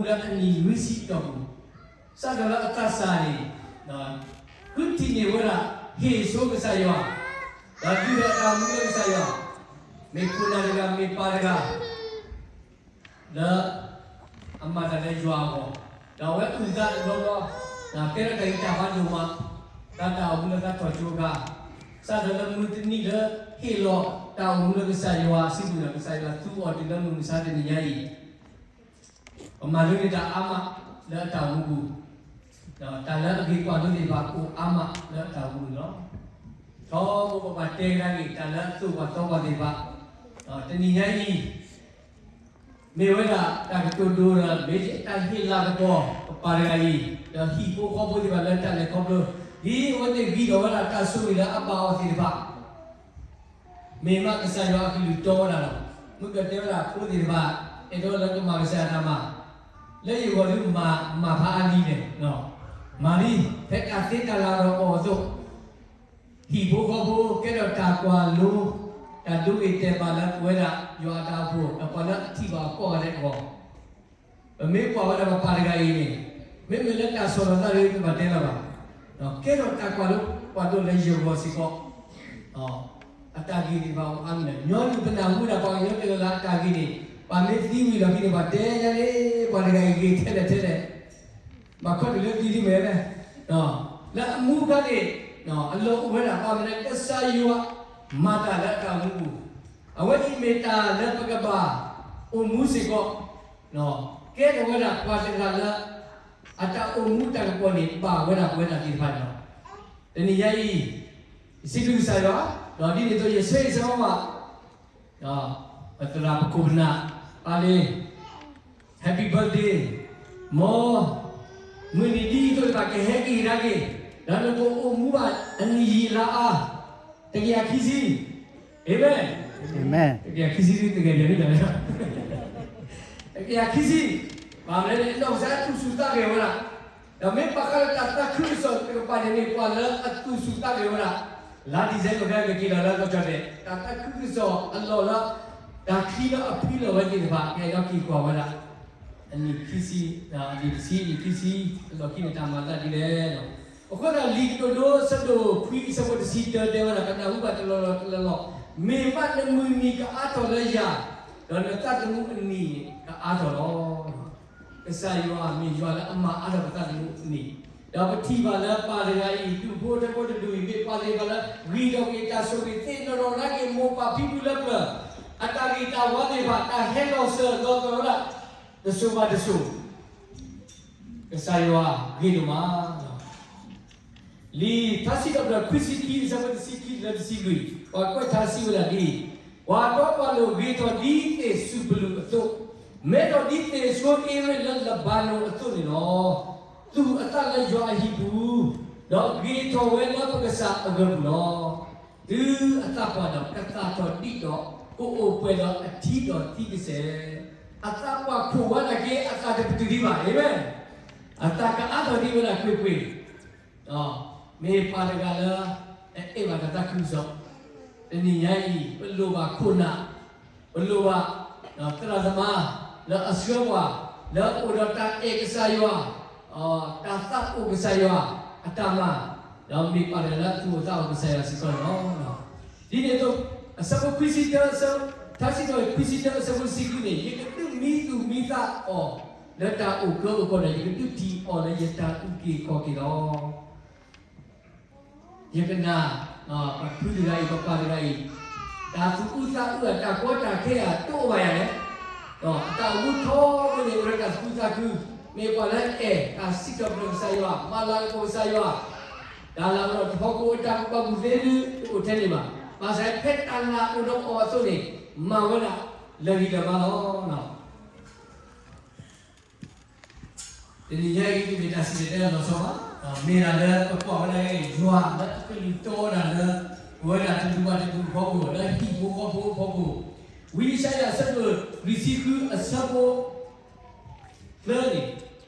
လၢအနံၣ်နွံဆံတီၢ်ပူၤ, စးထီၣ်လၢအသးစၢ်န့ၣ်, ဃုထံၣ်န့ၢ်ဝဲဒၣ် ဟ့ၣ်ဆိကစၢ်ယွၤ, ဒီးဒုးဒီးတၢ်မူလၢကစၢ်ယွၤ, မ့ၢ်ခိၣ်နၢ်တဂၤ မ့ၢ်ပၢ်တဂၤ လၢအမၤတၢ်လၢယွၤအဂီၢ်, ဒီးအဝဲအုၣ်သးတဘျီဘျီ, ကဲထီၣ်တၢ်ဂံၢ်တၢ်ဘါဒိၣ်မး, တၢ်တၢ်အိၣ်မူလၢသးထီၣ်ကၠိအခါ, စးထီၣ်လၢမုၢ်တနံၤလၢဟ့ၣ်လီၤတၢ်အိၣ်မူလၢကစၢ်ယွၤအစုပူၤဒီး ကစၢ်ယွၤသူအီၤတုၤလၢမုၢ်မဆါတနံၤညါအံၤ, ပမၤလိန့ၢ်တၢ်အါမးလၢအတၢ်အိၣ်မူပူၤ, ဒီးတၢ်လၢအဂ့ၤကွၢ်လိသ့ၣ်တဖၣ်အိၣ်အါမးလၢအတၢ်အိၣ်မူန့ၣ်လီၤ. ထီဘိပဘၣ်တဲကဒါက့ၤ တၢ်လၢအသိၣ်ပှၤသီပှၤသ့ၣ်တဖၣ်, ဒီးတနံၤညါအံၤ မ့ၢ်ဝဲဒၣ်တၢ်ကတိၤဒိဒီး မ့ၢ်တၢ်ဟ့ၣ်လၤကပီၤပပၢ်တဂၤအံၤ, ဒီးဟံၣ်ဖိဃီဖိသ့ၣ်တဖၣ်လၢတၢ်လဲၤခီဖျိ, ဒ်အဝဲသ့ၣ်ဂံၢ်ထီၣ်ဝဲဒၣ်တၢ်ဆိၣ်ဂ့ၤလၢအဘၣ်အီၤသ့ၣ်တဖၣ်, မ့ၢ်မးကစၢ်ယွၤအကလုၢ်တီဝဲဒၣ်လီၤ. မုၢ်ကတဲဝဲဒၣ်ဖိသ့ၣ်တဖၣ် အဲၣ်ဒိးလၢကမၤကစၢ်ယွၤတၢ်မၤ, လၢယဂီၢ်ဒုးမၤ မၤဖးအါလံလဲၣ်, မၤလံ, ဖဲတၢ်သ့တၢ်လၤဒီးအီၤအသိး ဟံၣ်ဖိဃီဖိကဲထီၣ်တၢ်ကွၢ်လိ, တၢ်ဒိဂ့ၤတဲာ်ဘၣ်လၢပဝဲဒၣ်ယွၤအတၢ်အိၣ်ဖှိၣ် ဒီးပှၤလၢအထံၣ်ဘၣ်အီၤကိးဂၤဒဲးအဂီၢ်, ပမ့ၢ်ကွၢ်ဝဲဒၣ်ပပၢ်တဂၤအံၤန့ၣ်, မ့မ့ၢ်လၢတၢ်ဆီၣ်လီၤသးတဂ့ၤ ပဘၣ်တဲလၢၤဘၣ်, ကဲထီၣ်တၢ်ကွၢ်လိ ကွၢ်လိလၢယဂီၢ်စ့ၢ်ကီး အတၢ်ဂ့ၤသ့ၣ်တဖၣ်အိၣ်အါမးန့ၣ်, ညီနုၢ်ပနၢ်ဟူဝဲဒၣ်ပှၤကညီတဂၤလၢအတၢ်ဂ့ၤန့ၣ်, ပှၤမ့ၢ်သံဝံၤလီၢ်ခံန့ၣ် ပှၤတဲယၤန့ၣ်, ပှၤတဂၤအံၤဂ့ၤထဲလဲၣ်ထဲလဲၣ်, ဘၣ်ခီတုၤလၢသံဒ်မဲာ်လဲၣ်, လၢအမူအခါန့ၣ်, အလီၢ်အိၣ်ဝဲဒၣ် ဘၣ်မနုၤလဲၣ် ကစၢ်ယွၤမၤတၢ်လၢအတၢ်အိၣ်မူပူၤ, အဝဲအံၤမ့ၢ်တၢ်လၢပကဘၣ်အိၣ်မူစ့ၢ်ကီး, ကဲထီၣ်ဝဲဒၣ်ပှၤတဂၤလၢ အတၢ်အိၣ်မူတၢ်ကပီၤန့ၣ် ဘၣ်ဝဲဒၣ်ပဝဲဒၣ်သ့ၣ်တဖၣ်န့ၣ်လီၤ. တနံၤညါအံၤ, ယစံးဘျုးကစၢ်ယွၤ, ဒီးဒ်န့ၣ်အသိး ယဆၢဂ့ၤဆၢဝါဘၣ် ပသရၣ်ပခိၣ်ပနၢ်, ပၢ်လ့ Happy birthday, မ်မုၢ်နံၤဒ်အံၤအသိးန့ၣ် ပကဟဲက့ၤကဒါက့ၤ, ဒီးနကအိၣ်မူဘၣ်အနံၣ်ယံာ်လါအါ, တကယၤခံဆံ, အၤမ့ၣ်, တကယၤခံဆံ, တကယၤခံဆံ, ဘၣ်မနုၤလဲၣ် အနီၢ်ကစၢ်အသူၣ်ဆူၣ်သးဂဲၤဝဲဒၣ်, ဒီးမ့ၢ်ဘၣ်ဃးလၢတၢ်သးခုကစီၣ်တကပၤန့ၣ် မ့ၢ်ပှၤလၢအသူၣ်ဆူၣ်သးဂဲၤဝဲဒၣ်, လါဒံၣ်စဲဘၢၣ် ကက့ၤလီၤလၢကီၢ်ကၠီၣ်တဲၣ်, တၢ်သးခုကစီၣ်အလီၢ်လၢ တၢ်ချံလၢအဖှံလီၤဝဲသ့ၣ်တဖၣ် ကအဲၣ်ဒိးက့ၤကွၢ်ဝဲဒၣ်, အနံၣ်ခံဆံ, အနံၣ်တဆံ, အနံၣ်ခံဆံ, အလီၢ်ခံန့ၣ် တၢ်မၤသးဒ်လဲၣ်လီၤ. အဃိသတး လံာ်ကတိၤဒိ အဆၢဒိၣ်ခွံ အဆၢဖိတဆံတၢ တဲဝဲဒၣ် ကနၢ်ဟူဘၣ်တလီၢ်လီၢ်တလီၢ်လီၢ်, မ့ၢ်ဘၣ်နမုၢ်နံၤကအါထီၣ်လၢယၤ, ဒီးနသးသမူအနံၣ်န့ၣ် ကအါထီၣ်လီၤ. ကစၢ်ယွၤမ့ၢ်ယွၤလၢအမၤအါထီၣ်ပသးသမူအနံၣ်, ဒီးပထံၣ်ဘၣ်လၢပၢ်တဂၤအံၤ ဒူၣ်ဖိထၢဖိတဒူၣ်အံၤ မ့ၢ်ပှၤသ့ၣ်တဖၣ်လၢ ဂံၢ်ထီၣ်က့ၤတၢ်ဆိၣ်ဂ့ၤသ့ နီၢ်နီၢ်လၢက့ၤမိၢ်ပၢ်ဖံဖုလၢပျၢၤ, အတၢ်ဂ့ၤတၢ်ဝါသ့ၣ်တဖၣ် တၢ်ဟဲလီၤစၢၤလီၤသွဲၣ်ဝဲဒၣ် တစိၤဘၣ်တစိၤ ကစၢ်ယွၤဂ့ၤဒိၣ်မး. လံာ်ထါစံးထီၣ်ပတြၢၤ ခွံဆံခံ အဆၢဖိတဆံခံလၢတဆံလွံၢ်, ပှၤကွဲးထါစံးဝဲဒၣ်ဒ်အံၤ, ပှၤတီပှၤလိၤ ဂ့ၤထီၣ်ဒ်သ့ၣ်စူၣ်ပလူးအသိး, မဲထီၣ်ဒ်သ့ၣ်ဆိအ့ရ့ၣ်လၢလဘၤနိၣ်အသိးန့ၣ်လီၤ. သူၣ်အသးလၢယွၤအဟံၣ်ပူၤ, ဒီးဂ့ၤထီၣ်ဝဲလၢပကစၢ်အဂၢၢ်ပူၤလီၤ. တုၤအသးပှၢ်ဒီး ကသၣ်ထီၣ်ဒံးဒီး ကအိၣ်ပှဲၤဒီးအထံဒီးသံကစဲာ်, အသးပှၢ်ခိၣ်ဝါနာ်က့ အသးတပတုာ်ဒံးဘၣ်, အၤမ့ၣ်, အသးကအါထီၣ်ဒံးဝဲဒၣ်ကွ့ၢ်ကွ့ၢ်, မ့ၢ်ပှၤတဂၤလၢ အအဲၣ်ဘၣ်တၢ်သးခုကစီၣ်, တနံၤညါအံၤ ပလိၣ်ဘၣ်ခိၣ်နၢ်, ပလိၣ်ဘၣ် သရၣ်သမါ လၢအဆှၢပှၤ လၢအအိၣ်ဒီးတၢ်အဲၣ်ကစၢ်ယွၤ, တၢ်သးအိၣ်ကစၢ်ယွၤအတၢ်မၤ, ဒီးမ့ၢ်ပှၤတဂၤလၢအသူၣ်အိၣ်သးအိၣ်ကစၢ်ယွၤစ့ၢ်ကီးန့ၣ်လီၤ. ဒ်န့ၣ်အသိး အဆၢဖိခွံဆံတၢ ထါစံးထီၣ်ခွံဆံတၢ အဆၢဖိတဆံခွံန့ၣ်, ယကဒုးမံသူၣ်မံသးအီၤ လၢတၢ်အိၣ်ကၢအိၣ်ကီၢ်ဒီး ယကဒုးထံၣ်အီၤလၢယတၢ်အုၣ်က့ၤခီၣ်က့ၤလီၤ. ယကနၣ် ပဖုတဂၤအံၤ ပပၢ်တဂၤအံၤ တၢ်သူၣ်အုးသးအုးဧါ တၢ်ကီတၢ်ခဲဧါ တအိၣ်ဘၣ်ယၤလဲၣ်. ဒီးအတၢ်အိၣ်မူထီဘိန့ၣ် အိၣ်ဒီးတၢ်သူၣ်ခုသးခု, မ့ၢ်ပှၤလၢအဲၣ်တၢ်စံးထီၣ်ပတြၢၤကစၢ်ယွၤ, မၤလၤကပီၤကစၢ်ယွၤ, တၢ်လၢအအိၣ်ဒီးတဟီၣ်ခိၣ်အတၢ်ကူၣ်ဘၣ်ကူၣ်သ့ဒုး တအိၣ်ထဲန့ၣ်ဘၣ်. ဘၣ်ဆၣ်ဖဲတၢ်နာ်အိၣ်ဒီးအီၤအသိးန့ၣ် မၤဝဲဒၣ်လၢာ်ဂံၢ်လၢာ်ဘါလီၤ. တနံၤညါအံၤ တမ့ၢ်တၢ်စံၣ်တဲၤတဲလီၤဆီဘၣ်, မ့ၢ်ဒၣ်လၢပကွၢ်ဝဲဒၣ် ယွၤလၢအကလုၢ်တီဝဲဒၣ်လၢ ပဝဲဒၣ်တဒူၣ်ဘၣ်တဒူၣ်အဖီခိၣ်, လၢဟံၣ်ဖိဃီဖိအဖီခိၣ်, ဝံယၡါယၤအဆၢဒိၣ်လွံၢ်ဆံဃု အဆၢဖိသၢန့ၣ် တဲဝဲဒၣ်, ကနၣ်ယ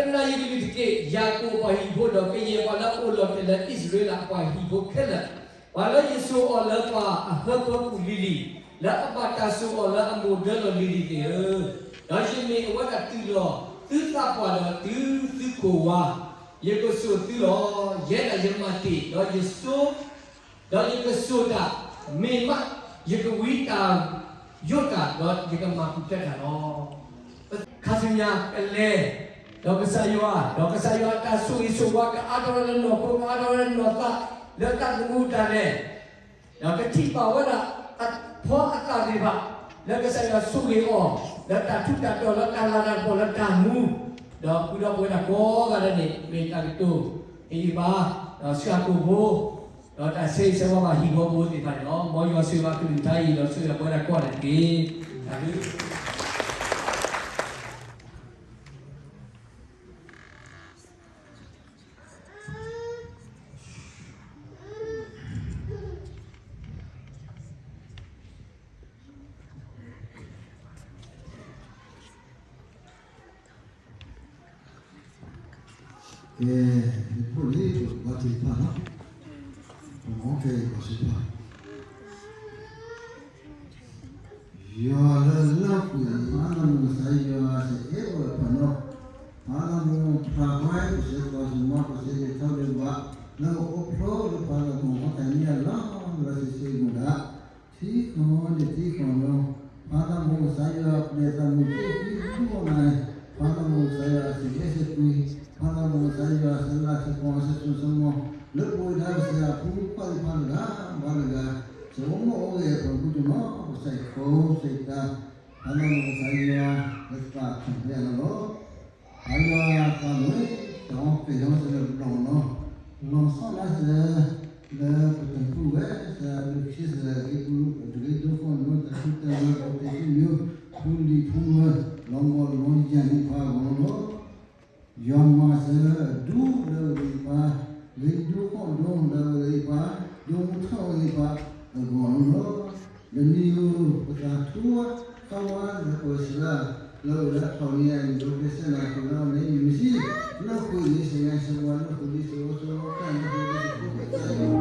ကလုၢ်တက့ၢ်, ယၤကိာ်ပှၤဟံၣ်ဖိဒီး ကယဲၢ်ပှၤလၢအအိၣ်လီၤတဲာ်လၢအံၣ်စရ့လးအပှၤဟံၣ်ဖိခဲလၢာ်, ပှၤလၢယစိာ်အီၤလၢပှၤအဟၢဖၢပူၤလံၤလံၤ, လၢအဘၣ်တၢ်စိာ်အီၤလၢအမိၢ်ဒၢလီၢ်လံၤလံၤသ့ၣ်ဧၢ, ဒီးယမ့ၢ်အဝဲဒၣ်သုးလီၢ်, သုသးပှၢ်ဒီးသုသုးခိၣ်ဝါ, ယကစိာ်သုလီၤ. ယဲဒၣ်ယမၤတ့ၢ်, ဒီးယစိာ်, ဒီးယကစိာ်တၢ်, မ့ၢ်မးယကဝံတၢ်ယိးတၢ်, ဒီးယကမၤပူၤဖျဲးတၢ်လီၤ. ခါဆူညါကလဲၤဒီးကစၢ်ယွၤ, ဒီးကစၢ်ယွၤအတၢ်ဆိၣ်ဂ့ၤဆိၣ်ဝါ ကအါထီၣ်ဝဲလၢနီၢ်ခိ, ကအါထီၣ်ဝဲလၢနီၢ်သး, လၢတၢ်သမူတၢ်လဲၤ, ဒီးကထံၣ်ဘၣ်ဝဲဒၣ်အဖီအသၣ်သ့ၣ်တဖၣ်, လၢကစၢ်ယွၤဆိၣ်ဂ့ၤအီၤ, လၢတၢ်ထူးတၢ်တီၤ, လၢတၢ်လၤတၢ်ကပီၤ, လၢတၢ်မူ, ဒီးဃုာ်ဒီးပဝဲဒၣ်ကိးဂၤဒဲးန့ၣ် မ့ၢ်တၢ်ကတိၤဟ့ၣ်ဂံၢ်ဘါ, ဒီးဆှၢကိာ်ဖိ, ဒီးတၢ်ဆၢဂ့ၤဆၢဝါဘၣ်ဟံၣ်ဖိဃီဖိသ့ၣ်တဖၣ်န့ၣ်လီၤ. မ်ယွၤဆိၣ်ဂ့ၤဘၣ်ကလုၢ်ကထါအံၤ ဒီးဆိၣ်ဂ့ၤပဝဲဒၣ်ကိးဂၤဒဲးတက့ၢ်. တၢ်ဘျုး ကဲ, ယဖိလံၤ ပကဘါထုကဖၣ်လီၤ. ပကဘါထုကဖၣ်, ယွၤလၢလၢပှဲၤ ဖးလၢမူကစၢ်ယွၤ စံးအဲၣ်ဝဲပနီၢ်, ဖးလၢမူဖးဝဲ ပစံးသီစံးမီ ပစံးလံာ်ထီၣ်လံာ်ဘး, လၢအအိၣ်ဖျိလၢဖးလၢမူဟီၣ်တၢ်မံအလီၢ် လၢစံးဆၢမူဒၣ် ထံဃီန့ၣ်ထံဃီလီၤ. ဖးလၢမူကစၢ်ယွၤ ပျဲသးမူထံဃီန့ၣ်, ဖးလၢမူကစၢ်ယွၤ စံးအဲၣ်စံးကွံ, ဖးလၢမူကစၢ်ယွၤ စလၢစပီၤ စစိၤစမီၤ လၢပဝဲဒၣ်ကစၢ်ယွၤအဖိခွါသ့ၣ်တဖၣ်တဂၤဘၣ်တဂၤ, စအိၣ်မူအိၣ်ဂဲၤအပှၤကူၣ်တနီၤ ကစၢ်ယွၤခိၣ်စ့ၢ်ကီး, ဖးလၢမူကစၢ်ယွၤ လၢသးထီၣ်ဖဲအလီၢ်လီၤ. ဖးယွၤသးမူ တၢ်အီၣ်ကဲၤဟီၣ်စၢၤလၢပလီၢ်လီၤ, လီၤဆီဒၣ်တၢ်စၢၤ လၢပတၢ်ကူၣ်ဝဲစၢၤ လၢခံစၢၤ ဂ့ၢ်ပူၤ တဂ့ၢ်ဒိၣ်ဃီၣ်ဒိၣ် တၢ်ထူးတၢ်တီၤ တၢ်သ့ၣ်ညိၣ် ဖူလံၤဖူမၢၤ လီၤမီၢ်လီၤယၢ်န့ၣ်ပှၤအဂီၢ်လီၤ. ယွၤမၤစၢၤဒိၣ်လၢအဂ့ၤပှၤ, ဂ့ၢ်ဒိၣ်ဃီၣ်ဒိၣ်လၢအဂ့ၤပှၤ, ဒိၣ်မူထီၣ်အဂ့ၤပှၤအဂီၢ်လီၤ. လၢနံၤအံၤ ပသးထူဝါ သးဝါလၢပှဲၤစှၤ လၢအဝဲဒၣ်ထီၣ်န့ၢ်အံၤ ဒီးကဲစဲနၤဃုာ်လၢအီၤန့ၣ် ယမ့ၢ်စံး လၢဃုာ်န့ၣ် စံးဝဲစံးဝဲ လၢဃုာ်န့ၣ် စံးဝဲစံးဝဲ ကဲန့ၣ်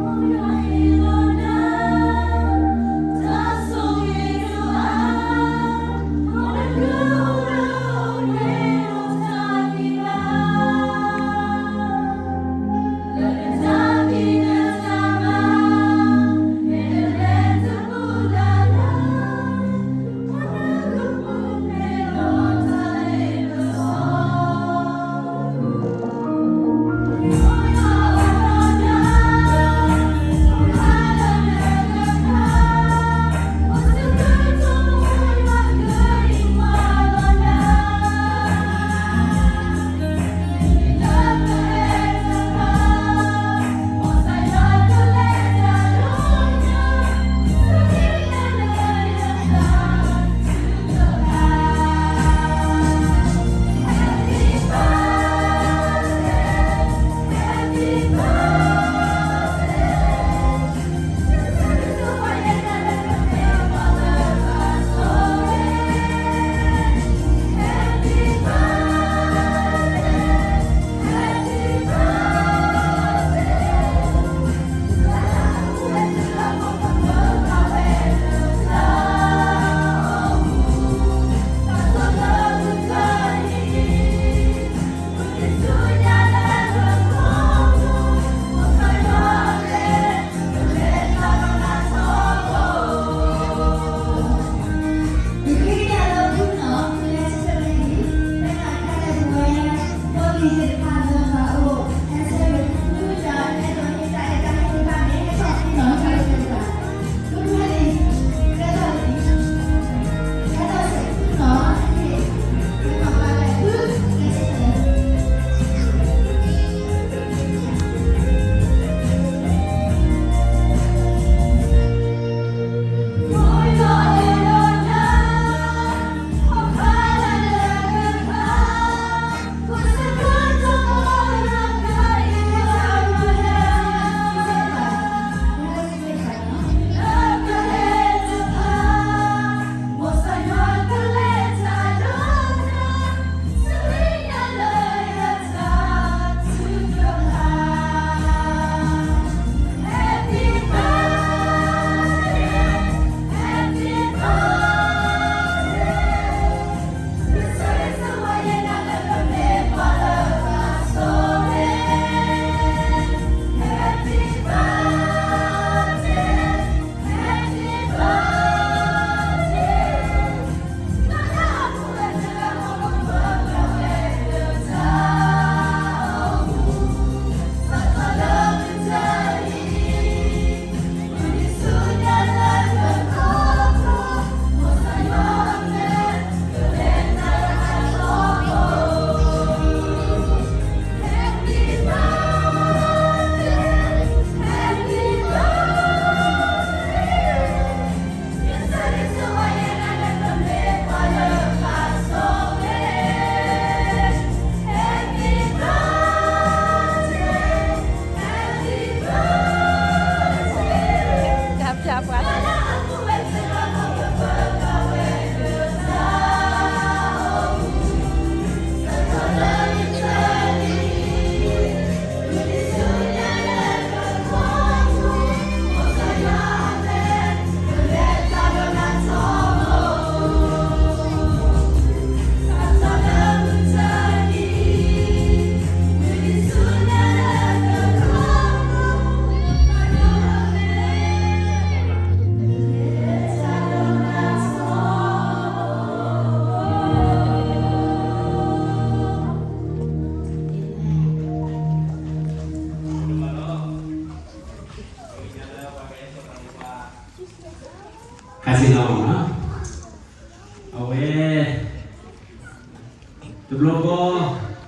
တဘျီဃီ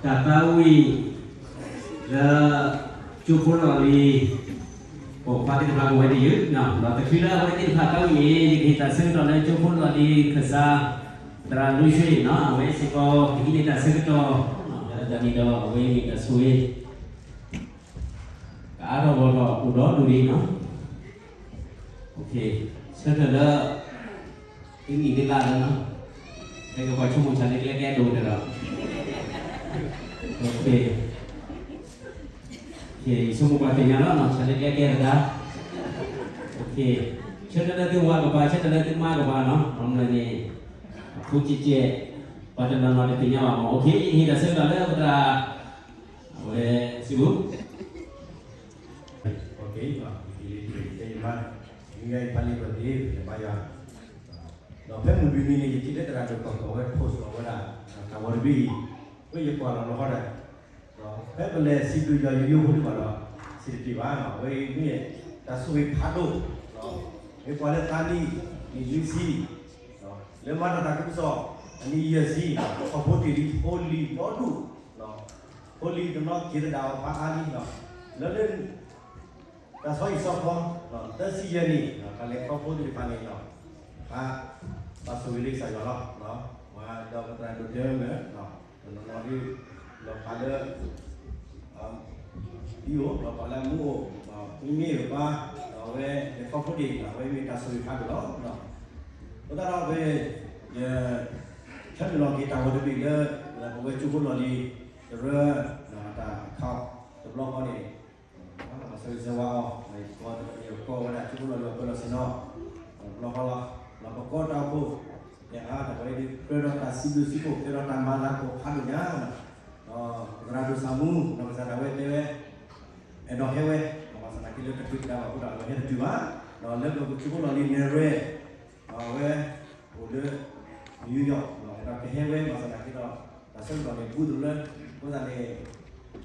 တၢ်သးဝံၣ် လၢ ကၠိဖိလီၢ်လံၤ ပိာ်ခွါသ့ၣ်တဖၣ်ကဝဲတယုၢ်, ဒီးတချုးလၢအဝဲသ့ၣ်တဖၣ်သးဝံၣ်န့ၣ် ယကဟ့ၣ်တၢ်ဆၢကတီၢ်လၢကၠိဖိလီၢ်လံၤခၢၣ်စး သရၣ်လွံၢ်ဆှ့နီၤ အဝဲစ့ၢ်ကီး ကဟံးန့ၢ်တၢ်ဆၢကတီၢ် လၢတၢ်န့ၣ်ဒီးအဝဲမ့ၢ်တၢ်ဆိၣ်ဂ့ၤ ကအါထီၣ်ဂီၤထီၣ်အိၣ်ဒီဒူၣ်ဒံးနီၤ, ဆၢထၢၣ်လၢ သုနံၣ်သုလါလၢနီၤ, ဟဲကကွၢ်ဆိကမိၣ်ဆၣ်လၢကျဲကဲဒိၣ်တၢ်ဒီး, ယဆိကမိၣ်ပှၤသ့ၣ်ညါလီၤနီၤ ဆၣ်လၢကျဲကဲတၢ်, ဆၢထၢၣ်လၢသုဝၤကပၤ ဆၢထၢၣ်လၢသုမါကပၤနီၤ, မ့ၢ်န့ၣ် အဖိကဲကဲ ပှၤတနီၤနီၤတသ့ၣ်ညါဘၣ်မး, ယဟ့ၣ်တၢ်ဆၢကတီၢ်လၢပသရၣ် အဝဲစံးဘၣ် Okay, ယမါ, ယမါယဖးလံာ်ပှၤသ့ၣ်တဖၣ်ယွၤ, ဒီးဖဲမုၢ်လွံၢ်နံၤန့ၣ် ယထံၣ်လၢသရၣ်ဒိၣ်ကီၢ်ကီၢ်ဝဲ post လီၤဝဲဒၣ် တၢ်ဂီၤတဘ့ၣ်အံၤ, ဝဲယကွၢ်လီၤလီၤဃီဒီး ဖဲပလဲၤစံးဘျုးယွၤယိယိဖိဒံးဘၣ်ဒီး စံးတတုၤဘၣ်, အဝဲအံၤမ့ၢ်တၢ်ဆိၣ်ဂ့ၤဖးဒိၣ်, မ့ၢ်ပှၤလၢသးနံၣ် နံၣ်နွံဆံ, လၢမၤတၢ်သးခုကစီၣ် အနံၣ်ယဲၢ်ဆံ, ခီၣ်ဖိတ့ၢ်လံ ဖိလံၤဒီဒူၣ်, ဖိလံၤတနီၤက့ၤသဒၣ်အီၤဖးအါလံ, လၢလၢ တၢ်ဆီဟံၣ်ဆီဃီ သၢဆံယဲၢ်နံၣ် တၢ်လဲၤခီဖျိသ့ၣ်တဖၣ်န့ၣ် ပဘၣ်ဆိၣ်ဂ့ၤလၢကစၢ်ယွၤလီၤ. ပှၤဒီးပသရၣ်ဒိၣ်တဲဝဲမ့ၢ် တနီၤနီၤဒ် လီၤဖးလၢ ဒ်အိၣ် လီၤဖးလၢမူအိၣ် မ့မ့ၢ်ပှၤ ဒီးအဝဲလဲၤခီဖျိဒံး အဝဲမ့ၢ်တၢ်ဆိၣ်ဂ့ၤဖးဒိၣ်လီၤ. အဃိသတးဒီးဖဲ ယ ဆၢနုာ်လီၤက့ၤတၢ်ဂီၤတဘ့ၣ်လၢ ပဝဲကၠိဖိလီၢ်လံၤ ကရၢ တၢ်အခီၣ်တဘျီဃီန့ၣ် ပှၤဆၢဂ့ၤဆၢဝါအီၤ ယကိးဝဲဒၣ်ကၠိဖိလီၢ်လံၤ ပၢၤလီၢ်ဆ့ၣ်နီၤ တဘျီဃီလီၤ. ပကိးတၢ်အိၣ်ဖှိၣ် ယဟါတၢ်ဝဲဒၣ် ကြၢးဒီးတၢ်စံးဘျုးစံးဖှိၣ် ကြၢးဒီးတၢ်မၤလၤကပီၤဖးဒိၣ်ညါ ဒီးသရၣ်ဒိၣ်စၢ်မူ ဒီးကစၢ်ဒၣ်ဝဲတဲဝဲ အဲၣ်ဒိးဟဲဝဲ ဘၣ်ဆၣ်သနာ်က့လၢတချုးကဒါဘၣ်အဃိဒီး အဝဲဟဲတတုၤဘၣ်, ဒီးလၢပကၠိဖိလီၢ်လံၤနဲၣ်ရွဲၣ် အဝဲ အိၣ်လၢ New York ဒီးကဟဲဝဲ ဘၣ်ဆၣ်သနာ်က့ဒီး တၢ်ဆၢကတီၢ်န့ၣ် ဘူးတလၢ အဃိသတးန့ၣ် တ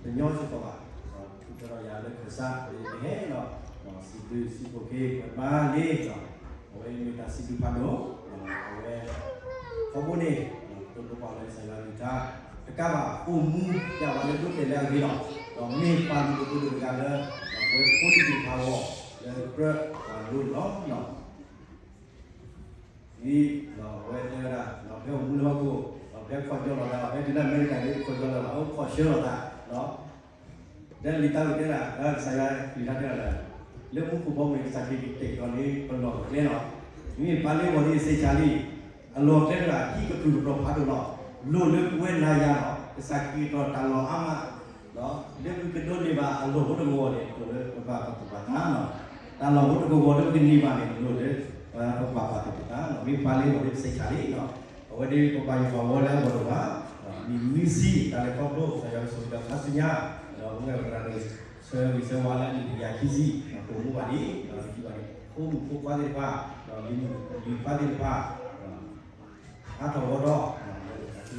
ညီစ့ၢ်ကီးဘၣ်, ဒီးဒီးယၤလၢခၢၣ်စး ကဟဲဒီး စံးဘျုးစံးဖှိၣ်က့ၤ ပှၤတဘၣ်လံ, အဝဲမ့ၢ်တၢ်စံးဘျုးဖးဒိၣ်, အဝဲ ခီဖျိန့ၣ် ပဒိးပာ်လၢကစၢ်ယွၤအကလုၢ်ကထါ တကးဘၣ် အိၣ်မူ ပျဲဝဲလၢဒိးတဲာ်လၢအဂ့ၤလီၤ. ဒီးမ့ၢ်ပှၤလုၢ်ဒိၣ်ပှ့ၤဒိၣ်တဂၤလၢ ပဝဲဖိလံၤသ့ၣ်တဖၣ်အဂီၢ် လၢကြၢးပှၤလိၤန့ၣ်လီၤ. ဒ်အဝဲတဲဝဲဒၣ် ဖဲအိၣ်မူလၢဟီၣ်ခိၣ် ဖဲခီၣ်ကၠီလိာ်သး ဖဲတုၤလၢအမဲရကၤဒ်ခီၣ်ကၠီလိာ်သး အိၣ်ခီၣ်ဆၢလိာ်သး ဒီးလံာ်သးဝံၣ်တဲဒၣ် ကစၢ်ယွၤကလုၢ်ကထါတဲဒၣ်လၢ လၢမူခိၣ်ဘီမုၢ်န့ၣ် ကစၢ်ခရံာ်ကတဲာ်ကတီၤန့ၢ်ပလီၢ်ပကျဲလီၤ. မ့မ့ၢ်ပၢ်လၢဂီၤန့ၣ်စံးဆၢလံ အလီၢ်ကျဲတဂၤ ဟံၣ်ကပြုၢ်ကပြီၤဖးဒိၣ်လီၤ. လိၣ်လၢပဝဲနၤယၤလီၤ. ကစၢ်ခရံာ်ကတီၤတၢ်လီၢ်အါမး လၢပကဒိးန့ၢ်ဘၣ်အလီၢ်ဖိတကဝီၤန့ၣ် လိၣ်လၢပဘၣ်ပာ်သူၣ်ပာ်သးလီၤ. တၢ်လီၢ်ဖိတကဝီၤလၢပကန့ၢ်ဘၣ်န့ၣ် လိၣ်လၢ ပဘၣ်ပာ်သူၣ်ပာ်သးလီၤ. မ့ၢ်ပၢ်လၢဂီၤန့ၣ်စံးဆၢလံ အဝဲဒၣ်ပဘၣ်ယွၤပှၤဝီလၢအဂီၢ်တဂၤ မ့ၢ်နွံဆံ တၢ်လဲၤခီဖျိ ကစၢ်ယွၤကဆိၣ်ဂ့ၤဒီးခါဆူညါ ဒီးပဝဲပသရၣ်ဒိၣ် ဆၢဂ့ၤဆၢဝါလၢအနံၣ်တကယၤခံဆံ ဒီးပအိၣ်မူဘၣ်ဒံး ဒီးပထံၣ်ဘၣ်ဒံး ဖိမုၣ်ဖိခွါသ့ၣ်တဖၣ် ဒီးလံၤမုၣ်လံၤခွါသ့ၣ်တဖၣ် အါထီၣ်ဂီၢ်ထီၣ် လၢတၢ်သူၣ်စၢ်တၢ်ဖံးတၢ်မၤ အဃိန့ၣ်မ့ၢ်တၢ်ဆၢဂ့ၤဆၢဝါလီၤ. ပအိၣ်ဒီးတၢ်ဟ့ၣ် ကနၢၤပလၢကၠိဖိလီၢ်လံၤ တၢ်ဟ့ၣ်လၤဟ့ၣ်ကပီၤဒီးတၢ်ဟ့ၣ်လၤသ့ၣ်တဖၣ်လီၤ. ယကဖးဖျါထီၣ် တၢ်ဟ့ၣ်လၤကပီၤအိၣ်တခါ ကီၢ်သူလ့ၤကညီဘျၢထံကစီၣ်ကၠိဒီးကီလ့ၣ်ကၠိ ကၠိဖိလီၢ်လံၤကရၢ ယူအက်စ့ၣ် စံးဘျုးယွၤဃုာ်ဒီးတၢ်ဟ့ၣ်လၤကပီၤအနီၢ်ဆၢ သရၣ်ဒိၣ် Chrysler ဂ့ၤဆူ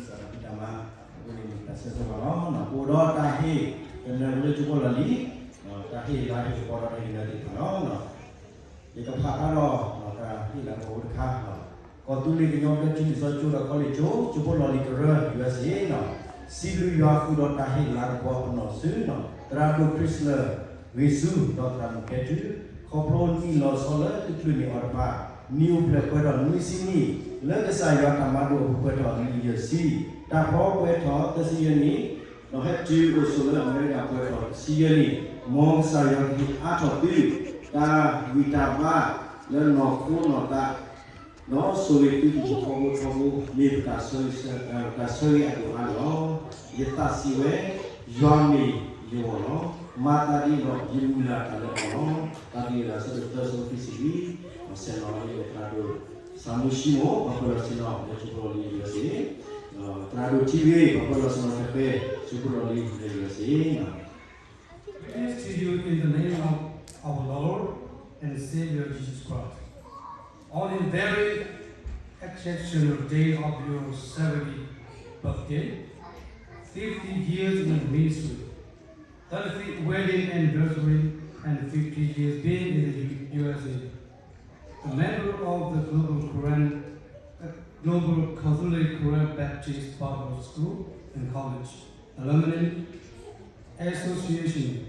ဒီးသရၣ်မုၣ်ခဲထု ခီဖျိနံၣ်လီၤဆီလၢတချုးန့ၢ်အီၤတဖၣ် နံၣ်အိၣ်ဖျဲၣ်ပှဲၤထီၣ်နွံဆံနံၣ် လၢကစၢ်ယွၤတၢ်မၤလိာ်အပူၤပှဲၤထီၣ်နံၣ်ယဲၢ်ဆံ တၢ်ဖျီပှဲၤထီၣ်သၢဆံယဲၢ်နံၣ် ဒီးဟဲတုၤအိၣ်ဆိးလၢအမဲရကၤပှဲၤထီၣ်တဆံယဲၢ်နံၣ် မ်ကစၢ်ယွၤကဟ့ၣ်အါထီၣ်သု တၢ်ဂံၢ်တၢ်ဘါလၢနီၢ်ခိနီၢ်သး ဒီးဆိၣ်ဂ့ၤသုဟံၣ်ဖိဃီဖိထီဘိ မ့ၢ်ပတၢ်ဆၢဂ့ၤဆၢ တၢ်ဆၢဂ့ၤအဒိၣ်အါန့ၣ်လီၤ. ယသးစံးဝဲ ယွၤမ့ၢ်ယဂီၢ်လီၤ. မၤသးဒ်န့ၣ်ဒီး ယမုၢ်လၢ်တၢ်လၢအီၤလီၤ. တၢ်တ့ၢ်လၢဆၢဒိၣ်သၢဆၢဖိခံဆံလွံၢ် ဆဲးလီၤလၢသရၣ်ဒိၣ် စၢ်မူၡံမိၣ် ပှၤပၢၤလီၢ်ဆ့ၣ်နီၤ လၢကၠိဖိလီၢ်လံၤ ယူအက်စ့ၣ် သရၣ်ဒိၣ်ထံဂ့ၤ ပှၤပၢၤလီၢ်ဆ့ၣ်နီၤတဃဲ ကၠိဖိလီၢ်လံၤ ယူအက်စ့ၣ် Greetings to you in the name of our Lord and Savior Jesus Christ. On the very exceptional day of your seventy birthday, fifty years in ministry, thirty-fifth wedding anniversary, and fifty years being in the U- U S A, a member of the Global Korean, uh, Global Catholic Korean Baptist Bible School, and College Alumni Association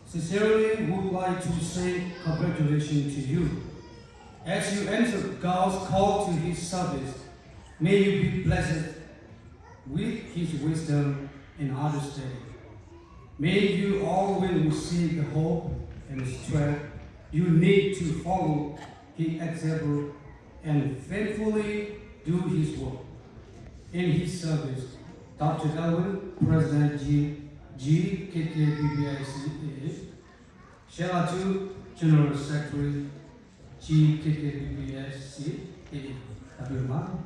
sincerely would like to say congratulations to you. As you answer God's call to His service, may you be blessed with His wisdom and understanding. May you always receive the hope and strength you need to follow His example and faithfully do His work. In his service, Doctor Elwin, President G, G K K B B I C A, Shella Tu, General Secretary, G K K B B I C A, W M.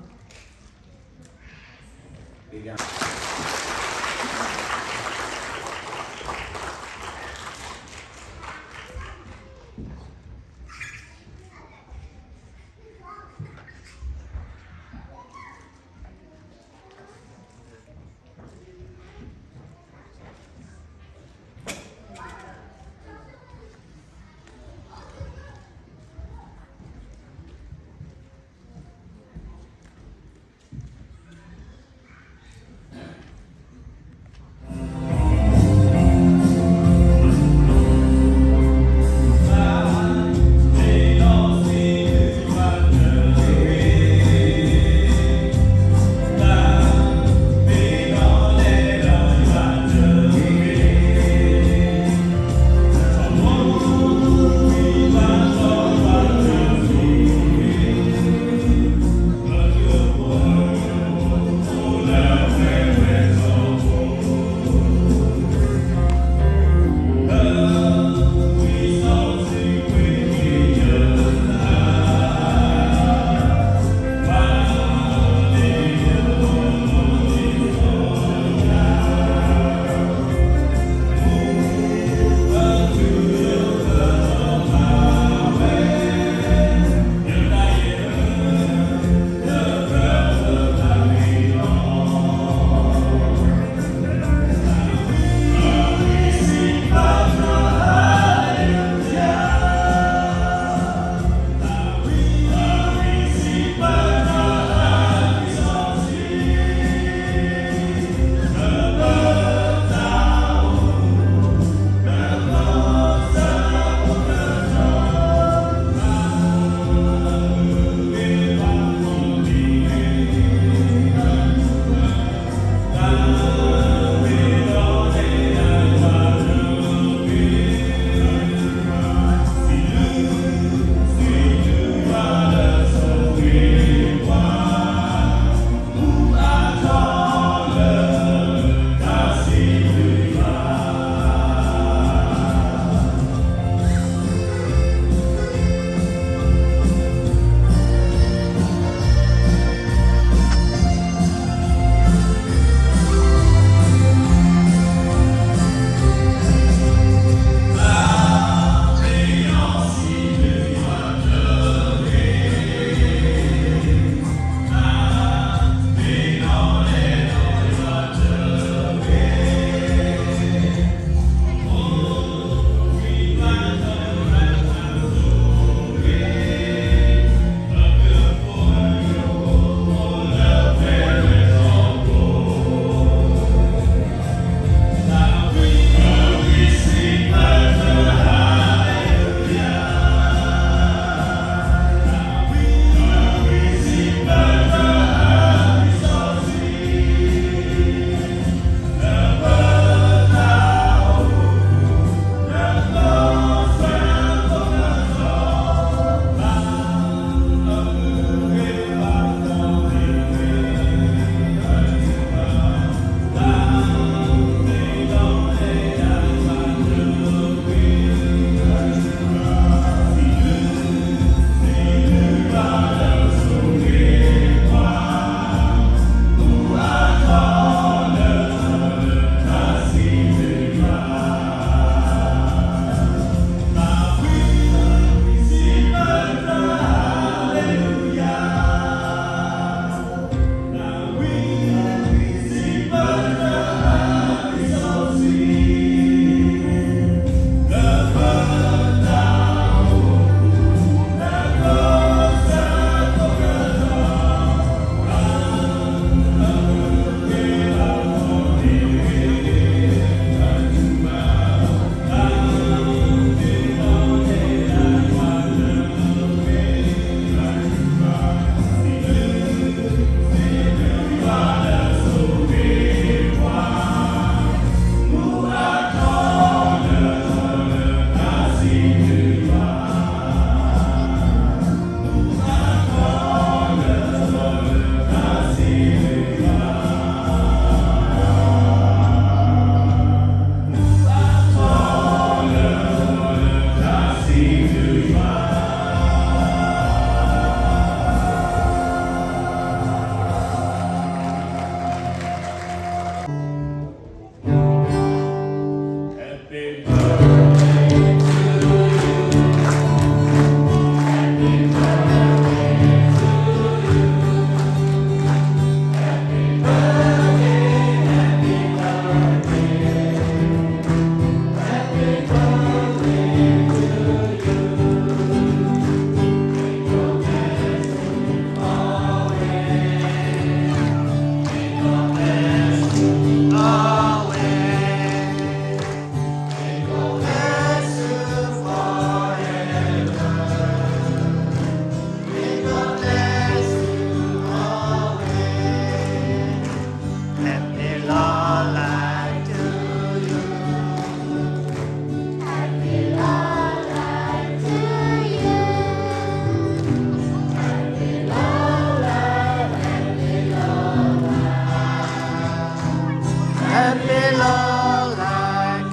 belong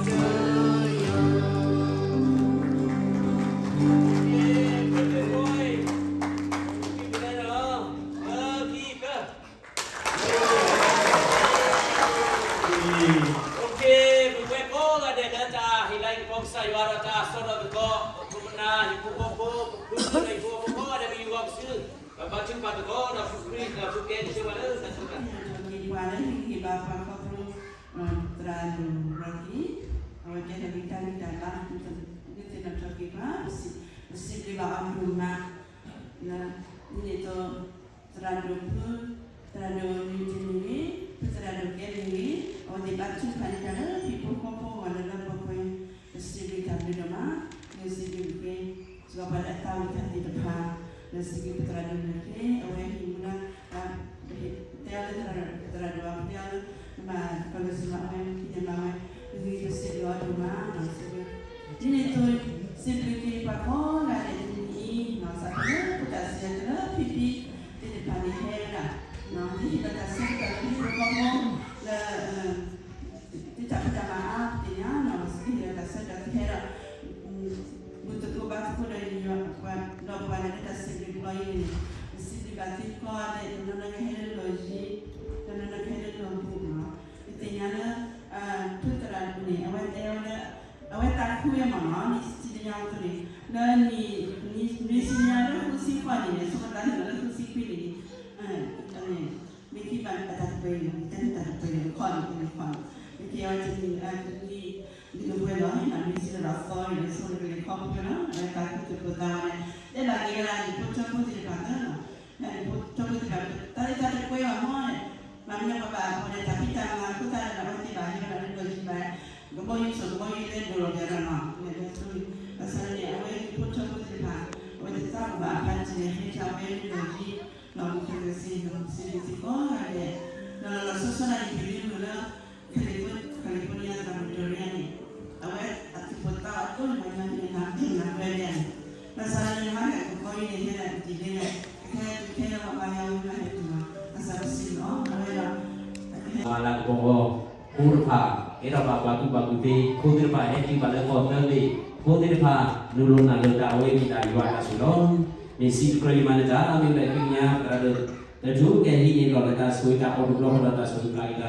to you. Okay, ပဝဲကိးဂၤဒဲးလၢတၢ်ဟ့ၣ်လၤကပီၤကစၢ်ယွၤဒီး တၢ်စိတၢ်ကမီၤ, ခိၣ်နၢ် ဟံၣ်ဖိဃီဖိ, ပဖု ဒီးဟံၣ်ဖိဃီဖိကိးဂၤဒဲး ပယူၤအီၤပစု, ပဘါထုကဖၣ်သကိးဒီး ပဃုပှၤသကိး ကဲကစၢ်ယွၤလၢတၢ်စိတၢ်ကမီၤ ပှၤလၢဟ့ၣ်ဂံၢ်ဟ့ၣ်ဘါပှၤခီဖျိ သရၣ်ဒိၣ် Rocky, အဝဲကဲထီၣ်က့ၤတၢ်ဂံၢ်တၢ်ဘါ, ဒုးသ့ၣ်နီၣ်ထီၣ်က့ၤပှၤ, ပစံးဘျုးဘၣ်အီၤဒိၣ်မး, လၢ ဒ်န့ၣ်အသိး သရၣ်ဒိၣ်ဖု, သရၣ်ဒိၣ်မံၤတမံၤဂ့ၤ, ဖုသရၣ်ဒိၣ်ကဲမံၤဂ့ၤ, အဝဲသ့ၣ်ဘါထုကဖၣ်န့ၢ်တၢ်လၢဟံၣ်ဖိဃီဖိအဂီၢ်လၢလၢပှဲၤပှဲၤ, ပစံးဘျုးတၢ်ဘျုးဒိၣ်မး, လၢစံးဘျုးက့ၤ စံးဘျုးပှၤလၢအသးဝံၣ်တၢ်သ့ၣ်တဖၣ်, လၢစံးဘျုးပသရၣ်ဒိၣ်န့ၣ်တက့ၢ်, အဝဲဟံၣ်မူလၢ တဲအီၤလၢသရၣ်ဒိၣ်, ပတဲအီၤလၢ နဘၣ်ကီၢ်လၢစံးဘၣ်ဝဲ ပသ့ၣ်ညါဘၣ်ဝဲ, ပဂံၢ်ပစံးဘျုးအီၤဒိၣ်မး, စံးဘျုး ဒ်န့ၣ်အသိး စံးဘျုးက့ၤပှၤကိးဂၤဒဲးတနံၤအံၤ, စးထီၣ်လၢပတၢ်စံးတၢ်ကတိၤလၢဖံဖံ သ့ၣ်တဖၣ်န့ၣ်ဟဲဝဲဒၣ်, သုဟ့ၣ်လီၤတၢ်ဆၢကတီၢ်လၢဟံၣ်ဖိဃီဖိ လၢ သုတၢ်ဖံးတၢ်မၤအါ ပသ့ၣ်ညါ, သုဟ့ၣ်လီၤတၢ်ဆၢကတီၢ်သုဟဲဒီး ဘူၣ်သကိးဘါသကိးဒီး ဒီးပှၤလၢတၢ်စံးဘျုးဘျီအံၤန့ၣ်, ပစံးဘျုးဘၣ်သုကိးဂၤဒဲး, တနီၤနီၤကဟဲလၢလီၢ်ယံၤ, တနီၤနီၤကဟဲလၢလီၢ်ဘူး, ပသ့ၣ်ညါလၢ ဖုသရၣ်ဒိၣ်န့ၣ် အဝဲတဲဝဲလၢ အဝဲသးခုဝဲမ့ၢ်နီၤ, နံၣ်ဆံတယါအသိးန့ၣ်, လၢနံၣ် နံၣ်ဆံတယါလၢဃုဆံဃိးနံၣ်န့ၣ် ဆိကမိၣ်တၢ်န့ၣ်လၢဃုဆံခွံနံၣ်န့ၣ်, မ့ၢ်က့ၤဘၣ်တၢ်တပှဲၤန့ၣ် တၢ်တပှဲၤန့ၣ် ခီန့ၣ် တန့ၣ်ခီန့ၣ်, မ့ၢ်က့ၤအဝဲတနံၣ် တနံၣ် ဒ်ကပှဲၤလီၤန့ၣ် နံၣ်ဆံလၢအသီန့ၣ် ဆိကမိၣ်တၢ်န့ၣ်ခီပှဲၤလီၤ, အဝဲသးခုသကိးသးဝဲန့ၣ်, တဲဘၣ်က့ၤဝဲဒၣ် နံၣ်ဖိထၢဖိသ့ၣ်တဖၣ်လၢ နံၣ်ဖိထၢဖိသ့ၣ်တဖၣ် တၢ်လၢတၢ်တပှဲၤဘၣ်မ့ၢ်န့ၣ်, မ့မ့ၢ်ပှၤဘၣ်အဖီန့ၣ် တၢ်ဖံးတၢ်မၤအဃိသတးဒီး အဝဲသ့ၣ်ဘၣ်ဟဲဝဲဒၣ်လၢလီၢ်ယံၤဘၣ်, ကဘီယူၤစိာ်ကဘီယူၤလဲၤဒိၣ်လီၤက့ၤဒီးနီၤ, လဲၤဒိၣ်ဆိ, ဘၣ်ဆၣ်န့ၣ် အဝဲနံၣ်ဖိထၢဖိသ့ၣ်တဖၣ် အဝဲသ့ၣ်သးအိၣ်ဘၣ်အဖးထံးန့ၣ် ဟဲဆှၢဝဲလၢလီၢ်ယံၤ, လီၢ်မူခဲလၢာ်စ့ၢ်ကီး စံးဘျုးသုကိးဂၤဒဲး, ဒီးလီၤလီၤဆီဆီဒၣ်ယံၤပလံမုၢ်လၢ California သရၣ်ဒိၣ်တရံးန့ၣ်, အဝဲအသူၣ်ပိၢ်သးအိၣ်ဒိၣ်န့ၣ်မၤညါန့ၣ် နၤနၤနၤနၤနၤန့ၣ်, ဘၣ်ဆၣ်န့ၣ် မၤကကီယံၤန့ၣ် ဟဲဒၣ်တံၤလၢန့ၣ်, ခဲခဲလၢပှၤမၤယါဝဲမၤဟဲတုၤမး, ဘၣ်ဆၣ်ပစံးလီၤ အဝဲဒီး မၤလၤကပီၤဂီၤ ဖိတဖၣ် ကဲထီၣ်ဘၣ်ပှၤကူၣ်ဘၣ်ကူၣ်သ့, ဖိသ့ၣ်တဖၣ်ဟဲတုၤဘၣ်လၢကီၢ်သၢဘ့ၣ်, ဖိသ့ၣ်တဖၣ် နုာ်လီၤနၢ်လီၤတၢ်အဝဲမ့ၢ်ဒၣ်ယွၤအတၢ်ဆိၣ်လီၤ. မ့ၢ်စံးတကြၢးယမၤနၢၤတၢ် မ့ၢ်ဝဲဒၣ်ဃ့ကညး သရၣ်ဒိၣ် တထူကဲဟံးန့ၢ်လီၢ်လၢတၢ်ဆိၣ်ဂ့ၤတၢ်အီၣ်တဘျီဃီဒီးတၢ်ဆိၣ်ဂ့ၤပျၢ်က့ၤတၢ်